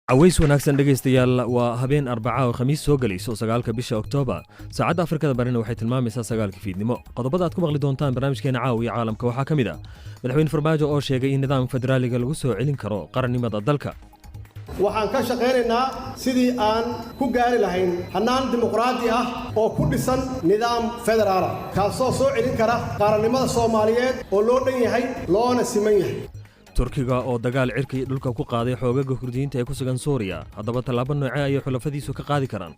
Caways wanaagsan dhegaystayaal, waa habeen Arbaca oo Khamiis soo gelayso 9-ka bisha Oktoobar. Saacadda Afrikada Barina waxay tilmaamaysaa 9-ka fiidnimo. Qodobada aad ku maqli doontaan barnaamijkeena Caawa iyo Caalamka waxaa ka mid ah Madaxweyne Farmaajo oo sheegay in nidaamka federaaliga lagu soo celin karo qarannimada dalka. Waxaan ka shaqaynaynaa sidii aan ku gaari lahayn hannaan dimuqraadi ah oo ku dhisan nidaam federaala, kaasoo soo celin kara qaranimada Soomaaliyeed oo loo dhan yahay loona siman yahay. Turkiga oo dagaal cirka iyo dhulka ku qaaday xoogaga Kurdiyiinta ee ku sugan Suuriya. Haddaba tallaabo noocee ayay xulafadiisu ka qaadi karaan?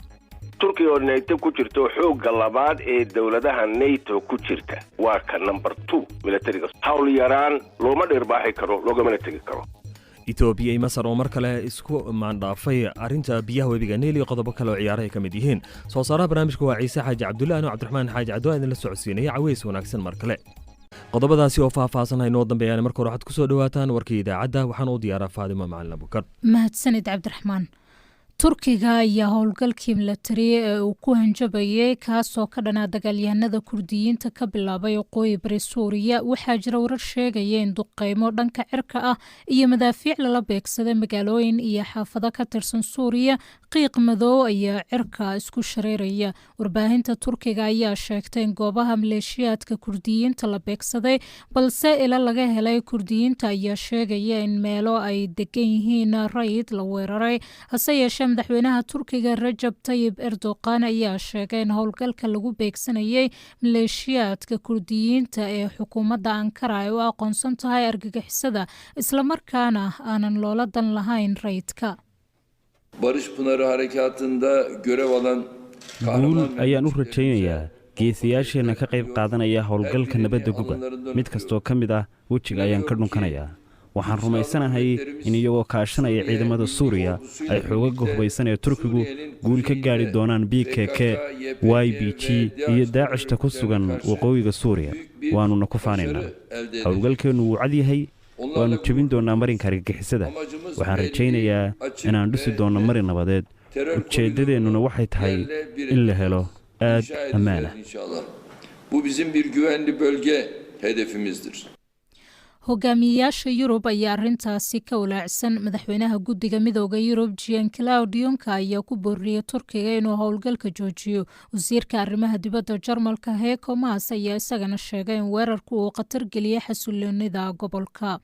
Turkiga oo NATO ku jirto, xoogga labaad ee dowladaha NATO ku jirta, waa ka number two militariga. Hawl yaraan looma dhirbaaxi karo, loogamana tegi karo. Etoobiya iyo Masar oo mar kale isku maandhaafay arrinta biyaha webiga Niil, iyo qodobo kale oo ciyaarahay ka mid yihiin. Soo saaraha barnaamijka waa Ciise Xaaji Cabdulle, anoo Cabdiraxmaan Xaaji Cabdo idinla socodsiinaya. Caweys wanaagsan mar kale. Qodobadaasi oo faahfaahsan haynoo dambeeyaan. Marka hore waxaad ku soo dhowaataan warkii idaacadda. Waxaan u diyaaraa Faadimo Macalin Abukar. Mahadsanid Cabdiraxmaan. Turkiga ayaa howlgalkii milatari ee uu ku hanjabayay, kaasoo ka dhanaa dagaalyahanada Kurdiyiinta, ka bilaabay waqooyi bari Suuriya. Waxaa jira warar sheegaya in duqeymo dhanka cirka ah iyo madaafiic lala beegsaday magaalooyin iyo xaafado ka tirsan Suuriya. Qiiq madow ayaa cirka isku shareeraya. Warbaahinta Turkiga ayaa sheegtay in goobaha maleeshiyaadka Kurdiyiinta la beegsaday, balse ilo laga helay Kurdiyiinta ayaa sheegaya in meelo ay degan yihiin rayid la weeraray. Hase yeeshee madaxweynaha Turkiga Rajab Tayib Erdoqan ayaa sheegay in howlgalka lagu beegsanayay maleeshiyaadka Kurdiyiinta ee xukuumadda Ankara ay u aqoonsan tahay argagixisada, islamarkaana aanan loola dan lahayn rayidka. Barış Pınarı Harekatı'nda görev alan Guul ayaan u rajaynayaa geesiyaasheenna ka qayb qaadanaya howlgalka nabadda guga. Mid kastoo ka mid ah wejiga ayaan ka dhunkanayaa. Waxaan rumaysanahay in iyagoo kaashanaya ciidamada Suuriya ay xoogaga hubaysan ee Turkigu guul ka gaadhi doonaan PKK, YPG iyo Daacishta ku sugan waqooyiga Suuriya. Waannuna ku faanaynaa. Howlgalkeennu wuu cad yahay. Waannu jebin doonnaa marinka argagixisada. Waxaan rajaynayaa inaan dhisi doonno marin nabadeed. Ujeeddadeennuna waxay tahay in la helo aag ammaan ah. Bu bizim bir güvenli bölge hedefimizdir. Hogaamiyeyaasha Yurub ayaa arintaasi ka walaacsan. Madaxweynaha guddiga Midooda Yurub Jean Claude Juncker ayaa ku booriyey Turkiga inuu howlgalka joojiyo. Wasiirka arrimaha dibadda Jarmalka Heiko Maas ayaa isagana sheegay in weerarku uu khatar geliyey xasiloonida gobolka.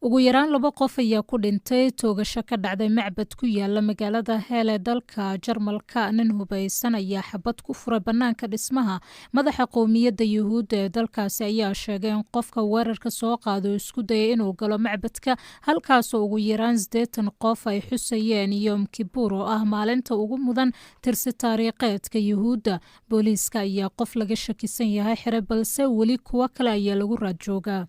Ugu yaraan laba qof ayaa ku dhintay toogasho ka dhacday macbad ku yaala magaalada Heele dalka Jarmalka. Nin hubaysan ayaa xabad ku furay bannaanka dhismaha. Madaxa qowmiyadda Yuhuudda ee dalkaasi ayaa sheegay in qofka weerarka soo qaado isku dayay inuu galo macbadka, halkaasoo ugu yaraan 80 qof ay xusayeen Yom Kippur, oo ah maalinta ugu mudan tirsi taariikheedka Yuhuudda. Booliiska ayaa qof laga shakisan yahay xiray, balse weli kuwo kale ayaa lagu raad joogaa.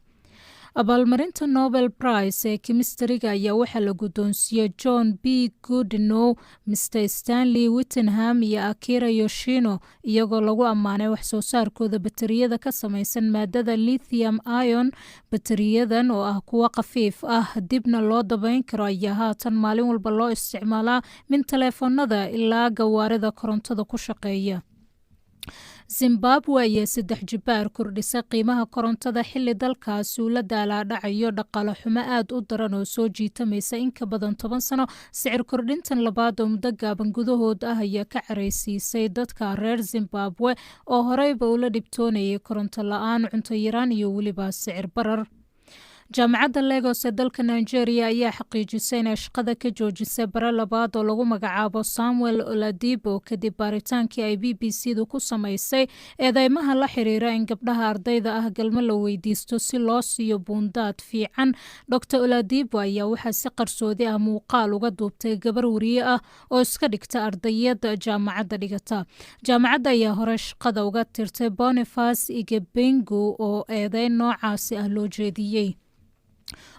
Abaalmarinta Nobel Prize ee kimistariga ayaa waxaa la guddoonsiiyey John B Goodenough, Mr Stanley Whittingham iyo Akira Yoshino, iyagoo lagu ammaanay waxsoo saarkooda bateriyada ka samaysan maadada lithium ion. Bateriyadan oo ah kuwo khafiif ah, dibna loo dabayn karo, ayaa haatan maalin walba loo isticmaalaa, min taleefoonada ilaa gawaarida korontada ku shaqeeya. Zimbabwe ayaa saddex jibaar kordhisay qiimaha korontada, xilli dalkaasi uu la daalaadhacayo dhaqaale xumo aada u daran oo soo jiitamaysa in ka badan 10 sano. Sicir kordhintan labaad oo muddo gaaban gudahood ah ayaa ka caraysiisay dadka reer Zimbabwe oo horeyba ula dhibtoonayay koronto la-aan, cunto yaraan iyo weliba sicir barar. Jaamacadda Lagos ee dalka Nigeria ayaa xaqiijisay inay shaqada ka joojisay bare labaad oo lagu magacaabo Samuel Oladibo, kadib baaritaankii ay BBC du ku samaysay eedeymaha la xiriira in gabdhaha ardayda ah galmo la weydiisto si loo siiyo buundaad fiican. Dr Oladibo ayaa waxaa si qarsoodi ah muuqaal uga duubtay gabar wariye ah oo iska dhigta ardayada jaamacadda dhigata. Jaamacadda ayaa hore shaqada uga tirtay Boniface Igebengu oo eedeyn noocaasi ah loo jeediyey.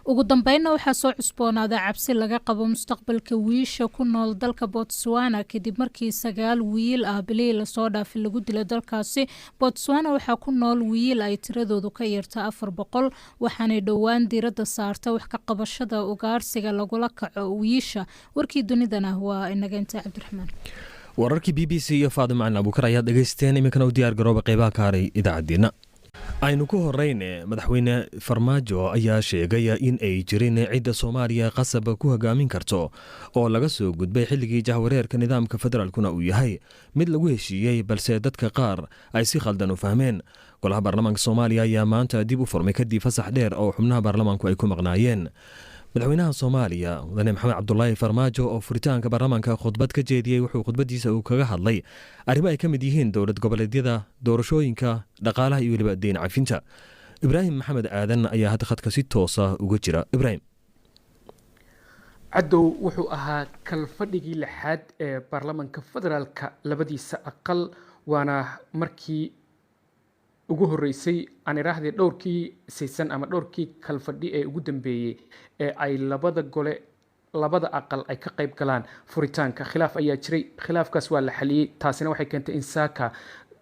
Ugu dambeynna waxaa soo cusboonaaday cabsi laga qabo mustaqbalka wiisha ku nool dalka Botswana, kadib markii sagaal wiil ah bilihii lasoo dhaafay lagu dilay dalkaasi. Botswana waxaa ku nool wiil ay tiradoodu ka yarta 400, waxaanay dhowaan diiradda saarta wax ka qabashada ugaarsiga lagula kaco wiisha. Warkii dunidana waa inaga inta, Cabdiraxmaan. Wararkii BBC iyo Faadima Macalin Abuukar ayaad dhegaysteen. Iminkana u diyaar garooba qeybaha ka haray idaacaddeenna. Aynu ku horeyne, Madaxweyne Farmaajo ayaa sheegay in ay jirin cidda Soomaaliya qasab ku hogaamin karto oo laga soo gudbay xilligii jahwareerka, nidaamka federaalkuna uu yahay mid lagu heshiiyey, balse dadka qaar ay si khaldan u fahmeen. Golaha baarlamaanka Soomaaliya ayaa maanta dib u furmay kadib fasax dheer oo xubnaha baarlamaanku ay ku maqnaayeen. Madaxweynaha Soomaaliya, Mudane Maxamed Cabdulaahi Farmaajo, oo furitaanka baarlamaanka khudbad ka jeediyey, wuxuu khudbadiisa uu kaga hadlay arrimo ay ka mid yihiin dowlad goboleedyada, doorashooyinka, dhaqaalaha iyo weliba deyn cafinta. Ibraahim Maxamed Aadan ayaa hadda khadka si toosa uga jira. Ibraahim. Cadow, wuxuu ahaa kalfadhigii lixaad ee baarlamaanka federaalka labadiisa aqal, waana markii ugu horreysay, aan idhaahdee dhowrkii saysan ama dhowrkii kalfadhi ee ugu dambeeyey ee ay labada gole, labada aqal ay ka qayb galaan furitaanka. Khilaaf ayaa jiray, khilaafkaas waa la xaliyey. Taasina waxay keentay in saaka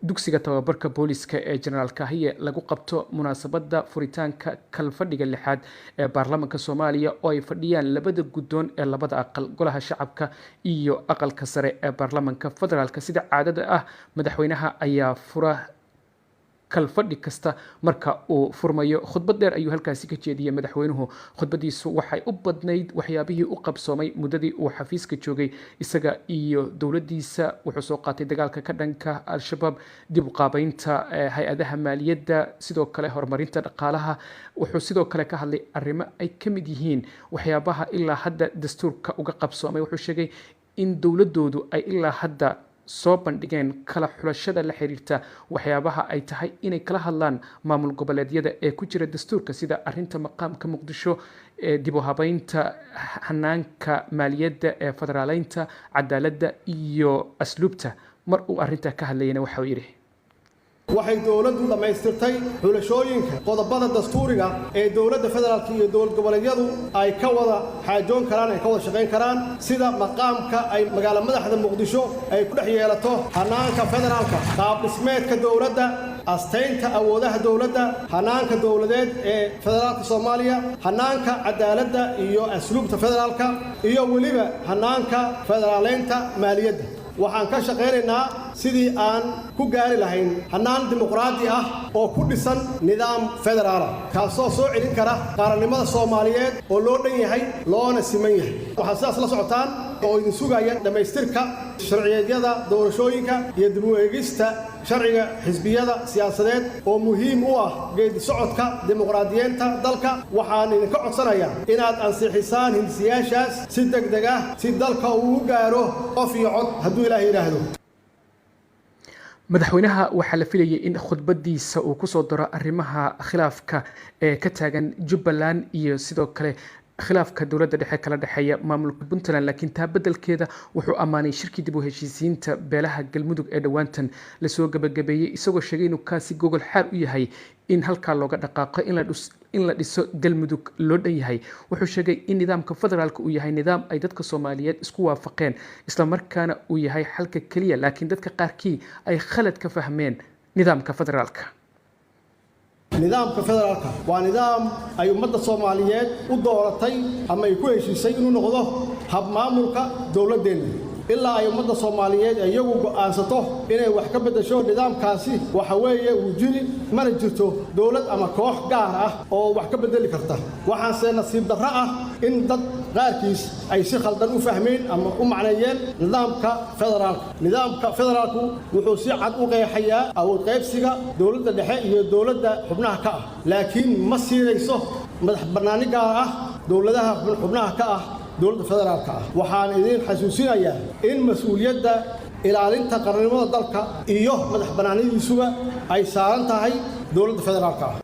dugsiga tababarka booliska ee Jenaraal Kahiye lagu qabto munaasabadda furitaanka kalfadhiga lixaad ee baarlamaanka Soomaaliya, oo ay fadhiyaan labada guddoon ee labada aqal, Golaha Shacabka iyo Aqalka Sare ee baarlamaanka federaalka. Sida caadada ah, madaxweynaha ayaa fura kalfadhi kasta marka uu furmayo. Khudbad dheer ayuu halkaasi ka jeediyey madaxweynuhu. Khudbadiisu waxay u badnayd waxyaabihii u qabsoomay muddadii uu xafiiska joogay isaga iyo dowladdiisa. Wuxuu soo qaatay dagaalka ka dhanka Al-Shabaab, dib u qaabeynta hay-adaha maaliyadda, sidoo kale horumarinta dhaqaalaha. Wuxuu sidoo kale ka hadlay arrimo ay ka mid yihiin waxyaabaha ilaa hadda dastuurka uga qabsoomay. Wuxuu sheegay in dowladoodu ay ilaa hadda soo bandhigeen kala xulashada la xiriirta waxyaabaha ay tahay inay kala hadlaan maamul goboleedyada ee ku jira dastuurka, sida arinta maqaamka Muqdisho, ee dib u habeynta hanaanka maaliyadda, ee federaaleynta, cadaaladda iyo asluubta. Mar uu arrintaa ka hadlayana waxa uu yidhi: Waxay dowladdu dhammaystirtay xulashooyinka qodobada dastuuriga ee dowladda federaalka iyo dowlad goboleedyadu ay ka wada xaajoon karaan, ay ka wada shaqayn karaan, sida maqaamka ay magaalo madaxda Muqdisho ay ku dhex yeelato hannaanka federaalka, qaab dhismeedka dowladda, astaynta awoodaha dowladda, hannaanka dowladeed ee federaalka Soomaaliya, hannaanka cadaaladda iyo asluubta federaalka, iyo weliba hannaanka federaaleynta maaliyadda. Waxaan ka shaqaynaynaa sidii aan ku gaari lahayn hannaan dimuqraadi ah oo ku dhisan nidaam federaala, kaasoo soo celin kara qaranimada Soomaaliyeed oo loo dhan yahay loona siman yahay. Waxaad sidaas la socotaan oo idin sugaya dhammaystirka sharciyeedyada doorashooyinka iyo dib u eegista sharciga xisbiyada siyaasadeed oo muhiim u ah geedi socodka dimuqraadiyeenta dalka. Waxaan idinka codsanayaa inaad ansixisaan hindisiyaashaas si deg deg ah, si dalka uu u gaaro qof iyo cod, hadduu Ilaahay yidhaahdo. Madaxweynaha waxaa la filayay in khudbadiisa uu kusoo daro arrimaha khilaafka ee ka taagan Jubbaland iyo sidoo kale khilaafka dowladda dhexe kala dhexeeya maamulka Puntland, laakiin taa beddelkeeda wuxuu ammaanay shirkii dib u heshiisiinta beelaha Galmudug ee dhowaantan lasoo gabagabeeyey, isagoo sheegay inuu kaasi gogol xaar u yahay in halkaa looga dhaqaaqo in la dhiso Galmudug loo dhan yahay. Wuxuu sheegay in nidaamka federaalka uu yahay nidaam ay dadka Soomaaliyeed isku waafaqeen, islamarkaana uu yahay xalka keliya, laakiin dadka qaarkii ay khalad ka fahmeen nidaamka federaalka. Nidaamka federaalka waa nidaam ay ummadda Soomaaliyeed u dooratay ama ay ku heshiisay inuu noqdo habmaamulka dowladdeenna. Ilaa ay ummadda Soomaaliyeed iyagu go'aansato inay wax ka beddesho nidaamkaasi, waxa weeye wuu jiri, mana jirto dowlad ama koox gaar ah oo wax ka beddeli karta. Waxaase nasiib darro ah in dad qaarkiis ay si khaldan u fahmeen ama u macneeyeen nidaamka federaalka. Nidaamka federaalku wuxuu si cad u qeexayaa awood qaybsiga dowladda dhexe iyo dowladda xubnaha ka ah, laakiin ma siinayso madax bannaani gaar ah dowladaha xubnaha ka ah dowladda federaalka ah. Waxaan idiin xasuusinayaa in mas-uuliyadda ilaalinta qarannimada dalka iyo madax bannaanidiisuba ay saaran tahay dowladda federaalka ah.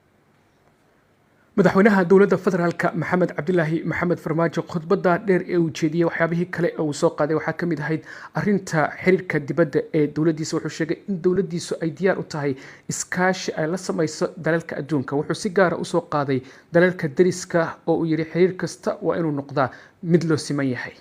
Madaxweynaha dowladda federaalka, Maxamed Cabdilaahi Maxamed Farmaajo, khudbadda dheer ee uu jeediyey waxyaabihii kale ee uu soo qaaday waxaa ka mid ahayd arrinta xiriirka dibadda ee dowladdiisa. Wuxuu sheegay in dowladdiisu ay diyaar u tahay iskaashi ay la samayso dalalka adduunka. Wuxuu si gaara usoo qaaday dalalka deriska, oo uu yidhi xiriir kasta waa inuu noqdaa mid loo siman yahay.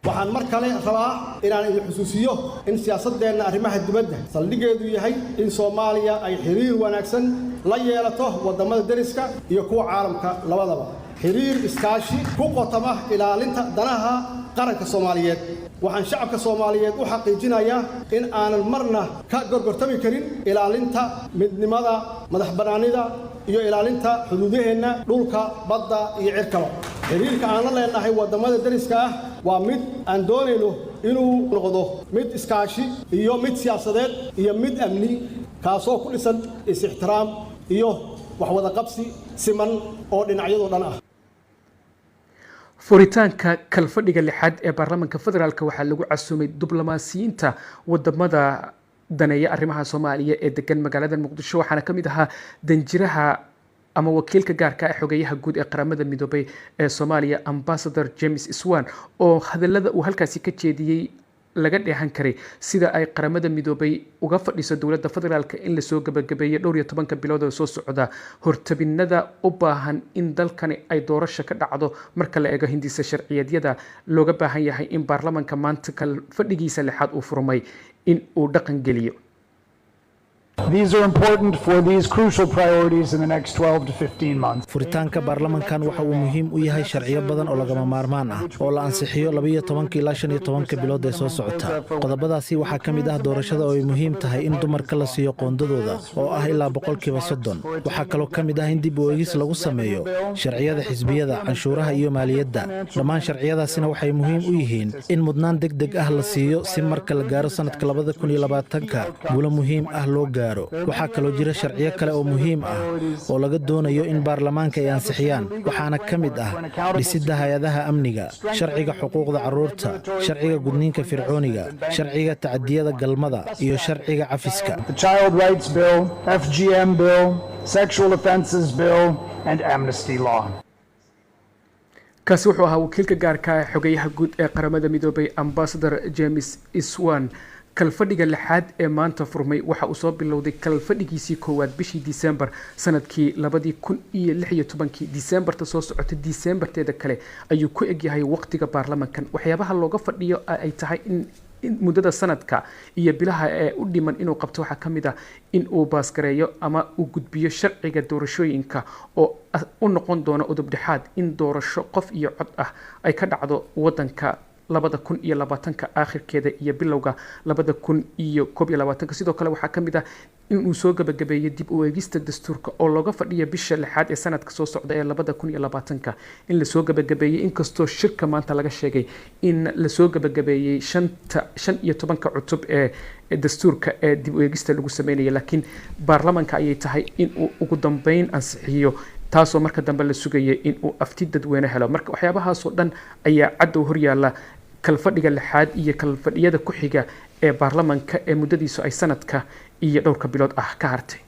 Waxaan mar kale rabaa inaan idin xusuusiyo in siyaasaddeenna arrimaha dibadda saldhiggeedu yahay in Soomaaliya ay xiriir wanaagsan la yeelato waddamada deriska iyo kuwa caalamka labadaba, xiriir iskaashi ku qotama ilaalinta danaha Qaranka Soomaaliyeed. Waxaan shacabka Soomaaliyeed u xaqiijinayaa in aanan marna ka gorgortami karin ilaalinta midnimada, madax bannaanida iyo ilaalinta xuduudaheenna dhulka, badda iyo cirkaba. Xiriirka aan la leenahay waddamada deriska ah waa mid aan doonayno inuu noqdo mid iskaashi iyo mid siyaasadeed iyo mid amni, kaasoo ku dhisan is-ixtiraam iyo waxwadaqabsi siman oo dhinacyadoo dhan ah. Furitaanka kalfadhiga lixaad ee baarlamaanka federaalk waxaa lagu casuumay diblomaasiyiinta wadamada daneeya arrimaha Soomaaliya ee degan magaalada Muqdisho, waxaana ka mid ahaa danjiraha ama wakiilka gaarka ah xogeyaha guud ee Qaramada Midoobay ee Soomaaliya, Ambassador James Swan, oo hadalada uu halkaasi ka jeediyey laga dheehan karay sida ay Qaramada Midoobay uga fadhiso dowladda federaalk in lasoo gabagabeeyo dhowr iyo tobanka bilood oo soo socda hortabinada u baahan in dalkani ay doorasho ka dhacdo, marka la eego hindisa sharciyeedyada looga baahan yahay in baarlamanka maanta fadhigiisa lixaad uu furmay in uu dhaqan geliyo. These are important for these crucial priorities in the next 12 to 15 months. Furitaanka baarlamankan waxa uu muhiim u yahay sharciyo badan oo lagama maarmaan ah oo la ansixiyo 12-ka ilaa 15-ka bilood ee soo socota. Qodobadaasi waxaa ka mid ah doorashada, oo ay muhiim tahay in dumarka la siiyo qoondadooda oo ah ilaa 30%. Waxaa kaloo ka mid ah in dib u eegis lagu sameeyo sharciyada xisbiyada, canshuuraha iyo maaliyadda. Dhammaan sharciyadaasina waxay muhiim u yihiin in mudnaan deg deg ah la siiyo, si marka la gaaro sannadka 2020-ka guulo muhiim ah loo gaaro. Waxaa kaloo jira sharciyo kale oo muhiim ah oo laga doonayo in baarlamaanka ay ansixiyaan, waxaana ka mid ah dhisidda hay-adaha amniga, sharciga xuquuqda carruurta, sharciga gudniinka fircooniga, sharciga tacadiyada galmada iyo sharciga cafiska. The Child Rights Bill, FGM Bill, Sexual Offenses Bill, and Amnesty Law. Kaasi wuxuu ahaa wakiilka gaarka ah xogeyaha guud ee Qaramada Midoobay, Ambassador James Swan. Kalfadhiga lixaad ee maanta furmay waxa uu soo bilowday kalfadhigiisii koowaad bishii Disembar sanadkii 2016-kii. Disembarta soo socota Disembarteeda kale ayuu ku egyahay waqtiga baarlamankan. Waxyaabaha looga fadhiyo ay tahay in muddada sanadka iyo bilaha ee u dhiman inuu qabto waxaa ka mid ah in uu baasgareeyo ama uu gudbiyo sharciga doorashooyinka, oo u noqon doono udub dhexaad in doorasho qof iyo cod ah ay ka dhacdo wadanka 2020-ka aakhirkeeda iyo bilowga 2021-ka. Sidoo kale waxaa ka mid ah inuu soo gabagabeeyey dib u eegista dastuurka, oo looga fadhiyo bisha lixaad ee sanadka soo socda ee 2020-ka in lasoo gabagabeeyey, inkastoo shirka maanta laga sheegay in lasoo gabagabeeyey shanta 15-ka cutub ee dastuurka ee dib u eegista lagu sameynaya, laakiin baarlamanka ayay tahay in uu ugu dambeyn ansixiyo, taasoo marka dambe la sugayay in uu afti dadweyne helo. Marka waxyaabahaasoo dhan ayaa caddow horyaala kalfadhiga lixaad iyo kalfadhiyada ku xiga ee baarlamanka ee muddadiisu ay sanadka iyo dhowrka bilood ah ka hartay.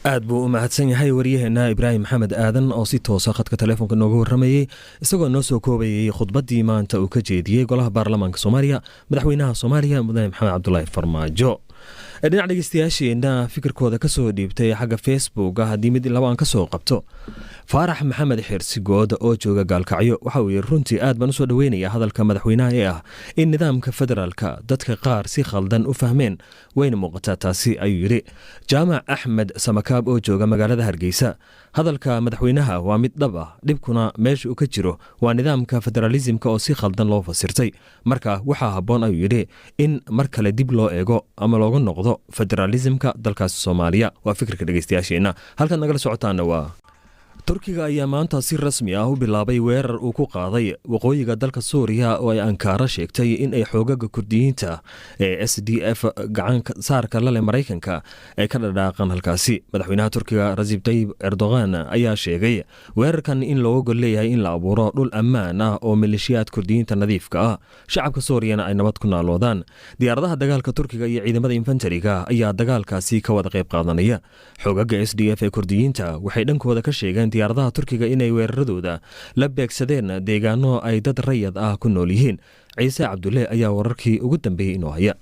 Aad buu u mahadsan yahay waryaheena Ibraahim Maxamed Aadan oo si toosa khadka telefoonka nooga warramayey, isagoo noo soo koobayay khudbaddii maanta uu ka jeediyey golaha baarlamaanka Soomaaliya madaxweynaha Soomaaliya, mudane Maxamed Cabdulaahi Farmaajo. Dhinac dhegeystayaasheena fikirkooda kasoo dhiibtay xagga Facebook haddii mid laba aan ka soo qabto, Faarax Maxamed Xirsigood oo jooga Gaalkacyo waxa uu yiri: "Runtii aad baan usoo dhoweynaya hadalka madaxweynaha ee ah in nidaamka federaalka dadka qaar si khaldan u fahmeen, wayna muuqataa taasi," ayuu yidhi. Jaamac Axmed Samakaab oo jooga magaalada Hargeysa: "Hadalka madaxweynaha waa mid dhab ah, dhibkuna meesha uu ka jiro waa nidaamka federaalisimka oo si khaldan loo fasirtay. Marka waxaa habboon," ayuu yidhi, "in mar kale dib loo eego ama looga noqdo federaalisimka dalkaasi Soomaaliya." Waa fikirka dhegeystayaasheenna. Halkaad nagala socotaana waa. Turkiga ayaa maanta si rasmi ah u bilaabay weerar uu ku qaaday waqooyiga dalka Suuriya, oo ay Ankaara sheegtay in ay xoogaga Kurdiyiinta ee SDF gacan saarka la leh Maraykanka ay ka dhadhaaqan halkaasi. Madaxweynaha Turkiga Rasib Tayib Erdogan ayaa sheegay weerarkan in looga gol leeyahay in la abuuro dhul ammaan ah oo maleeshiyaad Kurdiyiinta nadiifka ah, shacabka Suuriyana ay nabad ku naaloodaan. Diyaaradaha dagaalka Turkiga iyo ciidamada infantariga ayaa dagaalkaasi ka wada qayb qaadanaya. Xoogaga SDF ee Kurdiyiinta waxay dhankooda ka sheegeen diyaaradaha Turkiga inay weeraradooda la beegsadeen deegaano ay dad rayad ah ku nool yihiin. Ciise Cabdulle ayaa wararkii ugu dambeeyey inoo haya.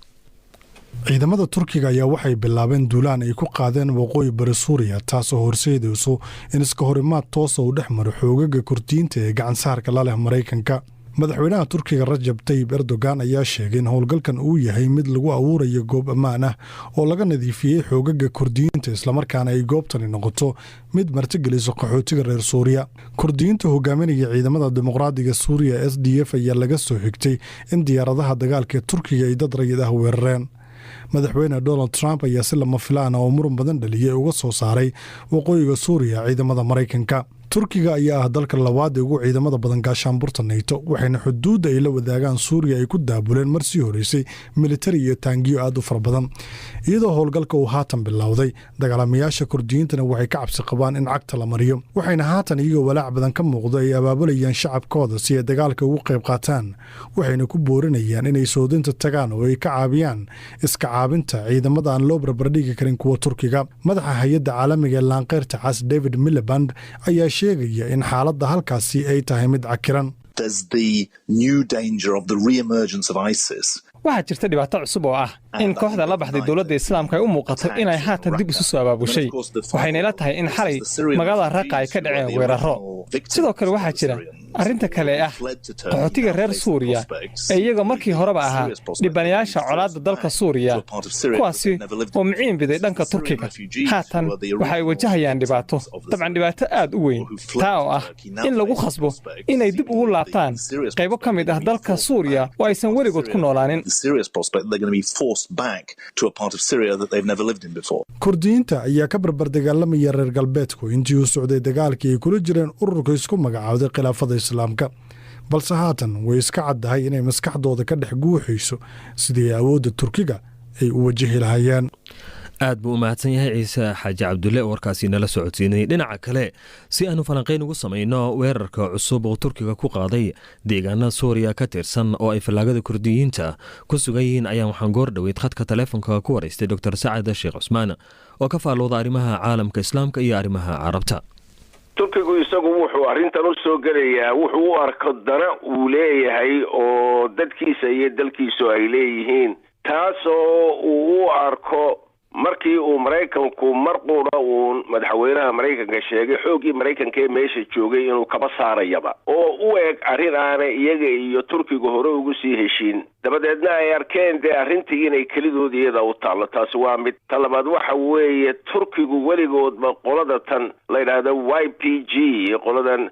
Ciidamada Turkiga ayaa waxay bilaabeen duulaan ay ku qaadeen waqooyi bari Suuriya, taasoo horseedayso in iska horimaad toosa uu dhex maro xoogaga Kurdiyiinta ee gacansaarka la leh Maraykanka. Madaxweynaha Turkiga Rajab Tayib Erdogan ayaa sheegay in howlgalkan uu yahay mid lagu abuurayo goob ammaan ah oo laga nadiifiyey xoogaga Kurdiyiinta, islamarkaana ay goobtani noqoto mid martigeliso qaxootiga reer Suuriya. Kurdiyiinta hogaaminaya Ciidamada Dimuqraadiga Suuriya, SDF, ayaa laga soo xigtay in diyaaradaha dagaalka ee Turkiga ay dad rayid ah weerareen. Madaxweyne Donald Trump ayaa si lama filaan ah oo muran badan dhaliyey uga soo saaray waqooyiga Suuriya ciidamada Maraykanka. Turkiga ayaa ah dalka labaad ee ugu ciidamada badan gaashaanburta Nato, waxayna xuduudda ay la wadaagaan Suuriya ay ku daabuleen mar sii horeysay militari iyo taangiyo aad u fara badan. Iyadoo howlgalka uu haatan bilowday, dagaalamayaasha Kurdiyiintana waxay ka cabsi qabaan in cagta la mariyo, waxayna haatan iyagoo walaac badan ka muuqdo ay abaabulayaan shacabkooda si ay dagaalka ugu qayb qaataan, waxayna ku boorinayaan inay soodinta tagaan oo ay ka caabiyaan iska caabinta ciidamada aan loo barbardhigi karin kuwa Turkiga. Madaxa hay-adda caalamiga ee Laanqeyrta Cas, David Miliband, ayaa sheegaya in xaaladda halkaasi ay tahay mid cakiran. Waxaa jirta dhibaato cusub oo ah in kooxda la baxday Dowladda Islaamka ay u muuqato inay haatan dib isu soo abaabushay. Waxayna ila tahay in xalay magaalada Raqa ay ka dhaceen weerarro. Sidoo kale waxaa jira arrinta kale ee ah qaxootiga reer Suuriya ee iyaga markii horeba ahaa dhibanayaasha colaadda dalka Suuriya, kuwaasi oo miciin biday dhanka Turkiga. Haatan waxa ay wajahayaan dhibaato, dabcan dhibaato aad u weyn, taa oo ah in lagu khasbo inay dib ugu laabtaan qaybo ka mid ah dalka Suuriya oo aysan weligood ku noolaanin. Kurdiyiinta ayaa ka barbar dagaalamaya reer galbeedku intii uu socday dagaalkii ay kula jireen ururka isku magacaawday Khilaafada Islaamka, balse haatan way iska caddahay inay maskaxdooda ka dhex guuxayso sidii awoodda Turkiga ay u wajahi lahayeen. Aad buu u mahadsan yahay Ciise Xaaji Cabdulle oo warkaasi nala socodsiinayay. Dhinaca kale, si aanu falanqayn ugu samayno weerarka cusub oo Turkiga ku qaaday deegaana Suuriya ka tirsan oo ay fallaagada Kurdiyiinta ku sugan yihiin, ayaa waxaan goor dhoweyd khadka taleefonka ku waraystay Doctor Sacad Sheekh Cusmaan oo ka faallooda arrimaha caalamka Islaamka iyo arrimaha Carabta. Turkigu isagu wuxuu arrintan u soo gelayaa wuxuu u arko dana uu leeyahay oo dadkiisa iyo dalkiisu ay leeyihiin, taasoo uu u arko markii uu Maraykanku mar qura uun madaxweynaha Maraykanka sheegay xooggii Maraykanka ee meesha joogay inuu kaba saarayaba, oo u eg arrin aanay iyaga iyo Turkiga hore ugu sii heshiin, dabadeedna ay arkeen dee arrintii inay kelidood iyada u taallo. Taasi waa mid. Ta labaad waxa weeye, Turkigu weligoodba qolada tan la yidhaahdo YPG, qoladan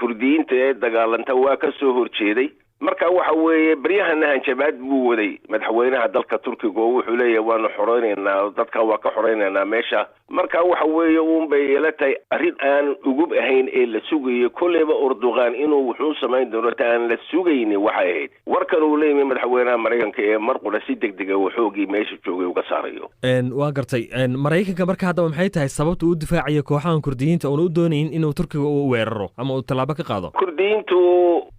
Kurdiyiinta ee dagaalanta, waa ka soo horjeeday. Marka waxa weeye, beryahana hanjabaad buu waday madaxweynaha dalka Turkiga oo wuxuu leeyahay waanu xoreynaynaa dadka, waa ka xoreynaynaa meesha. Marka waxa weeye uun bay ila tahay arrin aan ugub ahayn ee la sugayo kolleyba Erdogan inuu wuxuu samayn doono. Ta aan la sugaynin waxay ahayd warkan uu leeyimi madaxweynaha Maraykanka ee mar qura si deg dega uu xoogii meesha joogay uga saarayo. Waa gartay. Maraykanka marka haddaba maxay tahay sababta uu difaacayo kooxahan Kurdiyiinta oona u doonayin inuu Turkiga u weeraro ama uu tallaabo ka qaado? Kurdiyiintu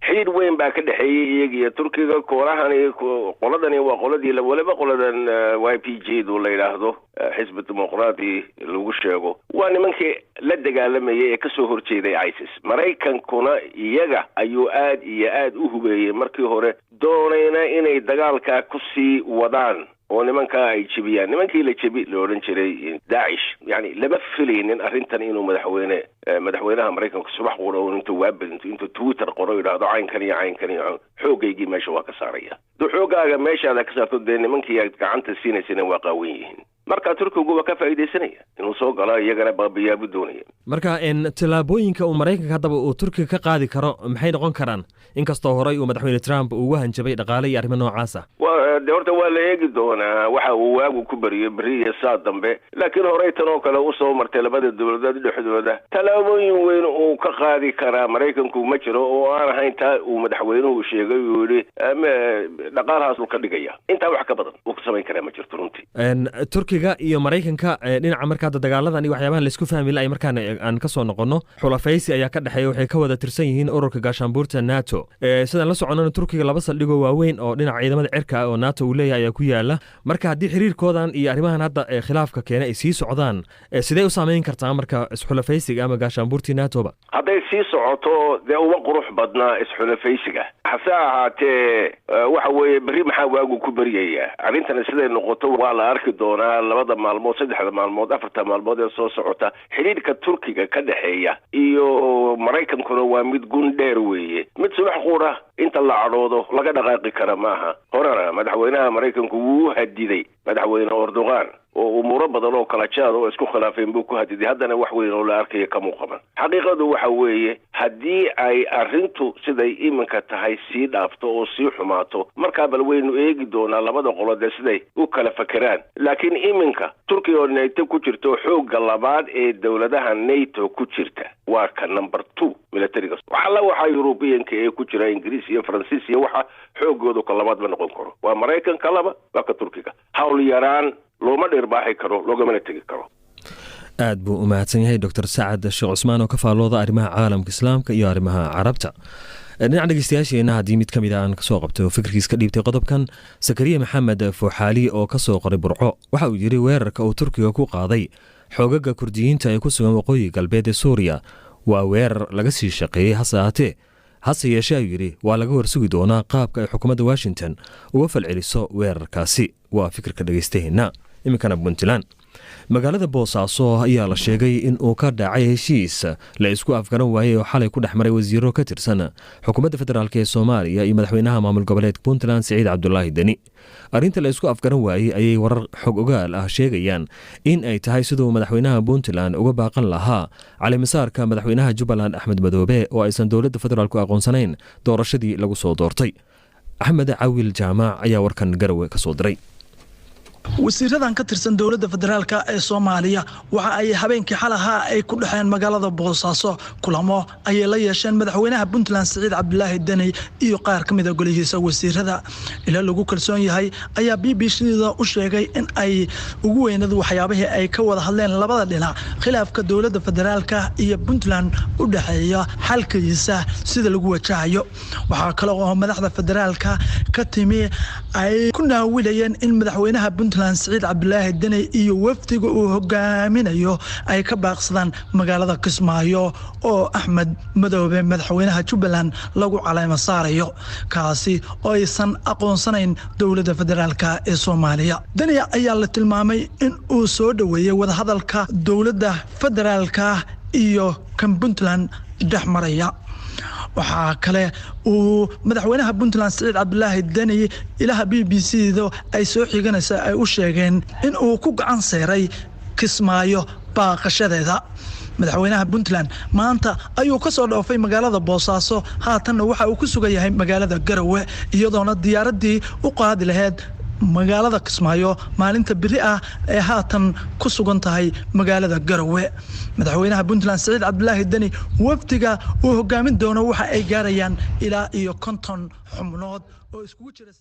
xidhiidh weyn baa ka dhexeeyey iyaga iyo Turkiga. Koolahani, qoladani waa qoladii waliba qoladan YPG du la yidhaahdo, Xisbi Dimuqraadi lagu sheego, waa nimankii la dagaalamayay ee kasoo horjeeday ISIS. Maraykankuna iyaga ayuu aad iyo aad u hubeeyey markii hore, doonayna inay dagaalkaa kusii wadaan oo nimankaa ay jebiyaan, nimankii la jebi la odhan jiray Daacish. Yani lama filaynin arrintan inuu madaxweynaha Maraykanka subax qura un intuu waabadinto intuu Twitter qoro yidhaahdo caynkan iyo caynkan iyo xoogaygii meesha waa ka saaraya. Duu xoogaaga meeshaada ka saarto, dee nimankii aad gacanta siinaysana waa qaawan yihiin. Marka Turkigu waa ka faa'iidaysanaya inuu soo galo, iyagana baabiyaabuu doonaya. Marka tallaabooyinka uu Maraykanka haddaba uu Turkiga ka qaadi karo maxay noqon karaan, inkastoo horey uu madaxweyne Trump ugu hanjabay dhaqaale iyo arrimo noocaas ah? Wa de horta waa la eegi doonaa waxa uu waagu ku beriyo berri iyo saa dambe, laakiin horey tan oo kale usoo martay labada dowladood dhexdooda. Tallaabooyin weyn uu ka qaadi karaa Maraykanku ma jiro oo aan ahayn taa uu madaxweynuhu sheegay, uu yidhi dhaqaalahaas uu ka dhigaya. Intaa wax ka badan uu ka samayn karaa ma jirto runtii. Turkiga iyo Maraykanka dhinaca marka hadda dagaaladan iyo waxyaabahan laisku fahmi la-ay markaan aan ka soo noqonno, xulafaysi ayaa ka dhexeeya, waxay ka wada tirsan yihiin ururka gaashaanbuurta NATO. Sidaan la soconnona, Turkiga laba saldhigoo waaweyn oo dhinaca ciidamada cirka ah oo NATO uu leeyahay ayaa ku yaala. Marka haddii xiriirkoodan iyo arrimahan hadda ee khilaafka keena ay sii socdaan, sidee u saameyn kartaa marka isxulafaysiga ama gaashaanbuurtii NATOba? Hadday sii socoto dee uma qurux badnaa isxulafaysiga. Hase ahaatee waxa weeye berri maxaa waagu ku beryayaa? Arrintana siday noqoto waa la arki doonaa 2da maalmood, 3da maalmood, 4ta maalmood ee soo socota. Xidhiidhka Turkiga ka dhexeeya iyo Maraykankuna waa mid gun dheer weeye, mid subax quura inta la cadhoodo laga dhaqaaqi kara maaha. Horena madaxweynaha Maraykanku wuu hadiday madaxweyne Erdogan oo umuuro badan oo kala jaad oo isku khilaafeen buu ku hadiday, haddana wax weyn oo la arkaya kama qaban. Xaqiiqadu waxa weeye haddii ay arrintu siday iminka tahay sii dhaafto oo sii xumaato, markaa bal waynu eegi doonaa labada qolo dee siday u kala fakeraan. Laakiin iminka Turkiya oo NATO ku jirto, xoogga labaad ee dowladaha NATO ku jirta, waa ka number 2 militariga. Waxalla waxaa Yurubiyanka ee ku jira Ingiriis iyo Faransiis iyo waxa xooggooda ka labaad ma noqon karo, waa Maraykanka laba, waa ka Turkiga. Hawl yaraan looma dhirbaaxi karo, loogamana tegi karo. Aad buu u mahadsan yahay Doctor Sacad Sheekh Cusmaan oo ka faallooda arrimaha caalamka Islaamka iyo arrimaha Carabta. Dhinaca dhegeystayaasheena haddii mid ka mid a aan kasoo qabto fikirkiis ka dhiibtay qodobkan, Sakariye Maxamed Fooxaali oo ka soo qoray Burco, waxa uu yidhi: weerarka uu Turkiga ku qaaday xoogaga Kurdiyiinta ee ku sugan waqooyi galbeed ee Suuriya waa weerar laga sii shaqeeyey, hase ahaatee hase yeeshee ayuu yidhi waa laga warsugi doonaa qaabka ay xukuumadda Washington uga falceliso weerarkaasi. Waa fikirka dhegeystaheena. Iminkana Puntland, magaalada Boosaaso ayaa la sheegay in uu ka dhacay heshiis la isku afgaran waayey oo xalay ku dhex maray wasiiro ka tirsan xukuumadda federaalk ee Soomaaliya iyo madaxweynaha maamul goboleedka Puntland Siciid Cabdulaahi Deni. Arrinta la isku afgaran waayey ayay warar xog ogaal ah sheegayaan in ay tahay siduu madaxweynaha Puntland uga baaqan lahaa caleemasaarka madaxweynaha Jubbaland Axmed Madoobe oo aysan dowladda federaalku aqoonsanayn doorashadii lagu soo doortay. Axmed Cawil Jaamac ayaa warkan Garowe ka soo diray. Wasiiradan ka tirsan dowladda federaalka ee Soomaaliya waxa ay habeenkii xalaha ay ku dhexeen magaalada Boosaaso. Kulamo ayay la yeesheen madaxweynaha Puntland Siciid Cabdulaahi Deni iyo qaar ka mid a golihiisa wasiirada. Ila lagu kalsoon yahay ayaa BBC da u sheegay in ay ugu weynad waxyaabihii ay ka wada hadleen labada dhinac khilaafka dowladda federaalka iyo Puntland u dhexeeya xalkiisa sida lagu wajahayo. Waxaa kale oo madaxda federaalka ka timi ay ku naawilayeen in madaxweynaha Puntland Siciid Cabdulaahi Deni iyo wafdiga uu hogaaminayo ay ka baaqsadaan magaalada Kismaayo oo Axmed Madoobe madaxweynaha Jubbaland lagu caleymo saarayo, kaasi oo aysan aqoonsanayn dowladda federaalka ee Soomaaliya. Deni ayaa la tilmaamay in uu soo dhoweeyey wadahadalka dowladda federaalka iyo kan Puntland dhex maraya. Waxaa kale uu madaxweynaha Puntland Siciid Cabdulaahi Deni ilaha BBC da ay soo xiganaysa ay u sheegeen in uu ku gacan seeray Kismaayo baaqashadeeda. Madaxweynaha Puntland maanta ayuu ka soo dhoofay magaalada Boosaaso, haatanna waxa uu ku sugan yahay magaalada Garowe, iyadoona diyaaraddii u qaadi lahayd magaalada Kismaayo maalinta beri ah ee haatan ku sugan tahay magaalada Garowe. Madaxweynaha Puntland Siciid Cabdulaahi Deni wafdiga uu hogaamin doono waxa ay gaarayaan ilaa iyo 50 xubnood oo iskugu jira.